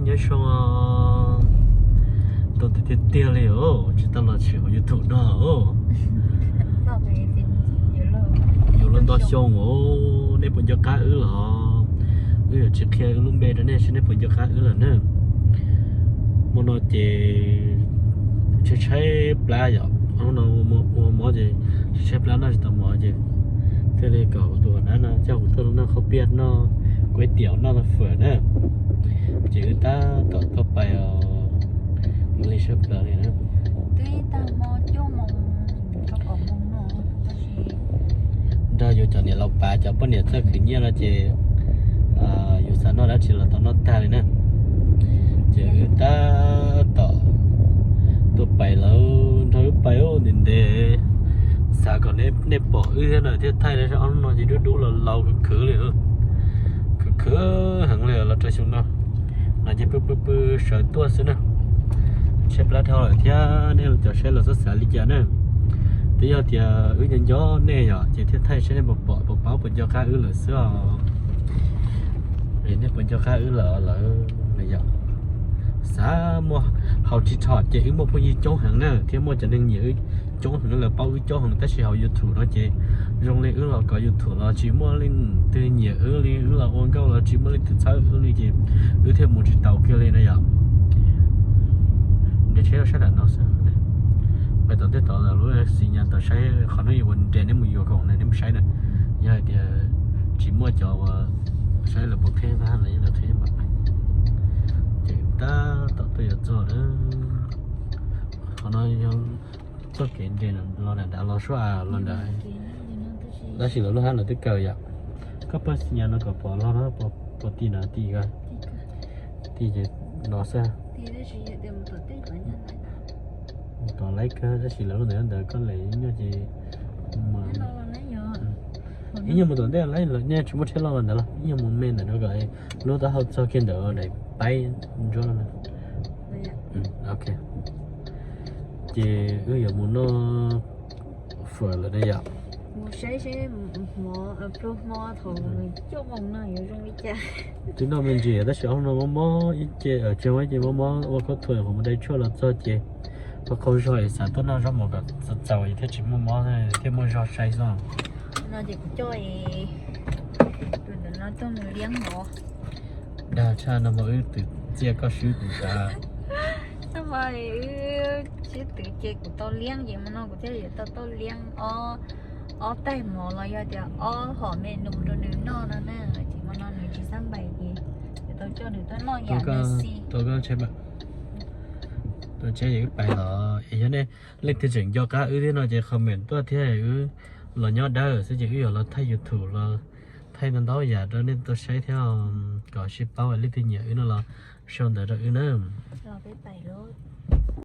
Nyob zoo, tau tiag tiag tiag li os, tsis tau los tsim hauv YouTube no os. Yuav luag ntau xyoo os, nej puas nco qab wb los? Wb yuav tsis qhia wb lub npe rau nej seb nej puas nco qab wb lawm na. Hmo no ces tshaib tshaib plab yom, hnub no ua mov ces tshaib tshaib plab noj tsis tau mov ces thiaj li kom tus dab no coj kuv tuaj noj khaub piaj noj kuaib tiam noj fawm na. Ces wb tab tom tuaj pais os, li tshaib plab li na. Nrog yus cov niam laus pav cov poj niam txawj khwv nyiaj no ces yus xav noj dab tsi los tau noj tag li na. Ces wb tab tom tuaj pais lawm, nrog wb pais ntev ntev, xav kom nej pom wb thiab na, thiaj thaij na. Ob hnub no ces dub dub los laus khwv khwv li, khwv khwv heev li los rau xyoo no. No ces pw pw pw sawv tuaj xwb na. Tshaib plab dhau lawm thiab, nej cov saib los txhob xav li cas na. Twb yog tias wb nco nco nej yom, ces thiaj thaij saib nej puas pom puas paub puas nco qab wb lawm xwb os. Es nej puas nco qab wb lawm lawm yom? Xav muaj, hauv TikTok ces wb muaj phooj ywg coob heev na, thiab muaj cov neeg nyiam wb coob heev, lawv paub wb coob heev, tab sis hauv YouTube no ces zoo li wb los kov YouTube los tsis muaj leej twg nyiam wb li, wb los ua nkauj los tsis muaj leej twg txhawb wb li ces wb thiaj mus tsis taus kiag li na yom. Nres tsheb sab nram no xwb. Pais tom tej tod lub xi nyas tod saib, qhov no yuav ua nres neb mus yuav khoom na, neb mus saib na. Yog hais tias tsis muaj cov uas saib lawv puas qheb vaj los yeej lawv qheb mam pais. Ces tab tom tuaj yuav txog lawm. Qhov no yog txoj kev nres los nram nrad los suab los nrad. Tab sis lawv lub hab lawv twb kaw yom. Koj pab xi nyas no kom pom los no, pom ti na ti, ti ces no xwb. Mus tom laib kawg, tab sis lawv lub ntawd ntawd koj lem nyuaj ces ib nyuag mus tom ntej laib, lawv nyuaj tsis muaj tsheb loj los ntawd los ib nyuag mus me ntawm no kom lub taub hau txog kiag ntawd daim paib ntsuab no. Ok. Ces wb yuav mus noj fawm lawm na yom. Mus saib seb hmo, plaub hmo thaum nws coj moo no yuav zoo li cas. Twb noj me ntsis tab sis ob hnub no mob mob ib ce, tseg ua ib ce mob mob ua khaub thuas, qhov mus dai tshuaj los txog ces ua qaug zog es xav tuaj noj zaub mov kom txaus txaus thiaj tsis muaj mob thiaj muaj zog sai xwb. No ces kuv coj tus ntawm no tuaj mus liab mov. Dag tshaj no mas wb twv txiaj koj swb kuv sav. No mas wb sib twv ces kuv tau liab ces hmo no kuv thiaj li tau tau liab ob taig mov los yog tias ob hom me nus rau nws noj no na, ces hmo no nws tsis xab npais ces yuav tau coj nws tuaj noj yam no xi. Tus tsheb, wb pais los es yog nej leej twg tseem nco qab wb thiab no ces comment tuaj thiab, wb los nyob dawb xwb ces wb yuav los thaij YouTube los thaij ntau ntau yam rau nej tau saib thiab, kom sib paub leej twg nyiam wb no los sau ntawv rau wb na.